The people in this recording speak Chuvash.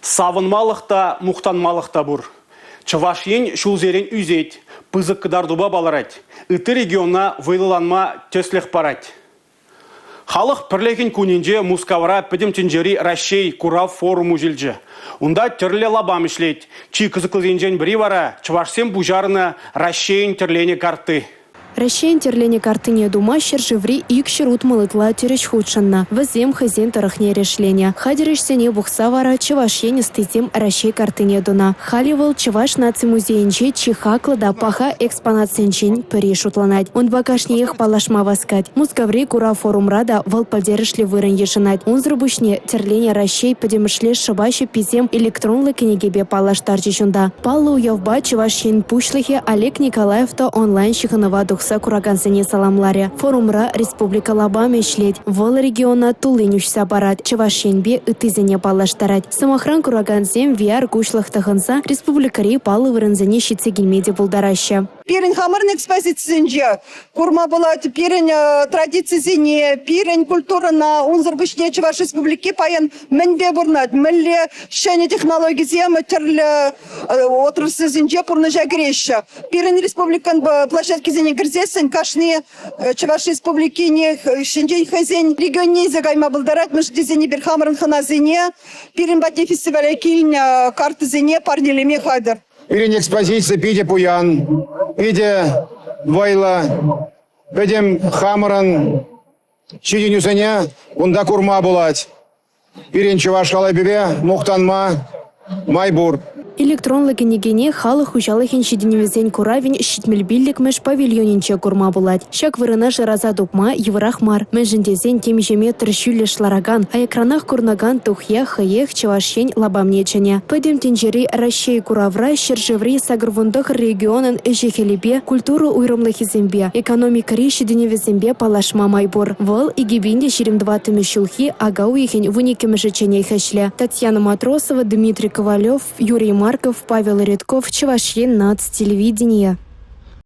Савӑнмалӑх та, мухтанмалӑх та пур. Чӑваш Ен ҫулсерен ӳсет, пысӑк кӑтартупа палӑрать, ытти региона вӑйлӑланма тӗслӗх парать. Халӑх пӗрлӗхӗн кунӗнче Мускавра Пӗтӗм тӗнчери Раҫҫей курав форум уҫӑлчӗ. Унта тӗрлӗ лапам ӗҫлет. Чи кӑсӑклисенчен пӗри вара чӑвашсем пуҫарнӑ Раҫҫейӗн тӗрленӗ картти. Раҫҫейӗн тӗрленӗ карттине тума ҫӗршыври 260 ытла тӗрӗҫ хутшӑннӑ. Вӗсем хӑйсен тӑрӑхне эрешленӗ. Хатӗр ӗҫсене пухса вара Чӑваш Ен ӑстисем Раҫҫей карттине тунӑ. Халӗ вӑл Чӑваш наци музейӗнче чи хаклӑ та паха экспонатсенчен пӗри шутланать. Унпа кашниех паллашма васкать. Мускаври курав-форумра та вӑл пӗлтерӗшлӗ вырӑн йышӑнать. Унсӑр пуҫне Тӗрленӗ Раҫҫей пӗтӗмӗшле шӑпа ҫӗпписем электронлӑ кӗнекепе паллаштарчӗҫ унта. Паллӑ уявпа Чӑваш Ен Пуҫлӑхӗ Олег Николаев та онлайн-ҫыхӑнӑва тухса куракансене саламларӗ. Форумра республика лапамӗ ӗҫлет. Вӑл региона туллин уҫса парать, Чӑваш Енпе ыттисене паллаштарать. Сӑмахран, куракансем VR-куҫлӑх тӑхӑнса республикӑри паллӑ вырӑнсене ҫитсе килме те пултараҫҫӗ. Пирӗн хамӑрӑн экспозицисенче курма пулать пирӗн традицисене, пирӗн культурӑна. Унсӑр пуҫне Чӑваш Республики паян мӗнпе пурӑнать, мӗнле ҫӗнӗ технологисем тӗрлӗ отрасльсенче пурнӑҫа кӗреҫҫӗ. Пирӗн республикӑн площадкисене кӗрсессӗн кашни Чӑваш Республикине ҫинчен хӑйсен регионне илсе кайма пултарать, мӗншӗн тесен эпир хамӑрӑн хӑнасене пирӗн патне фестивале килнӗ картӑсене парнелеме хатӗр. Пирӗн экспозици питӗ пуян, питӗ вӑйлӑ. Пӗтӗм хамӑрӑн ҫитӗнӳсене кунта курма пулать. Пирӗн чӑваш халӑхӗпе мухтанма май пур. Электронлӑ кӗнекене халӑх хуҫалӑхӗн ҫитӗнӗвӗсен куравӗн 75-мӗш павильонӗнче курма пулать. Ҫак вырӑна шыраса тупма йывӑрах мар, мӗншӗн тесен темиҫе метр ҫӳллӗш ларакан, аякранах курӑнакан тухья хӑех Чӑваш Ен лапамне чӗнӗ. Пӗтӗм тӗнчери Раҫҫей куравра ҫӗршыври 89 регионӑн ӗҫӗ-хӗлӗпе, культура уйрӑмлӑхӗсемпе, экономикӑри ҫитӗнӗвӗсемпе паллашма май пур. Вӑл 2024 ҫулхи ака уйӑхӗн 12-мӗшӗчченех ӗҫлӗ. Татьяна Матросова, Дмитрий Ковалев, Юрий Марков, Павел Редков, Чӑваш Ен наци телевиденийӗ.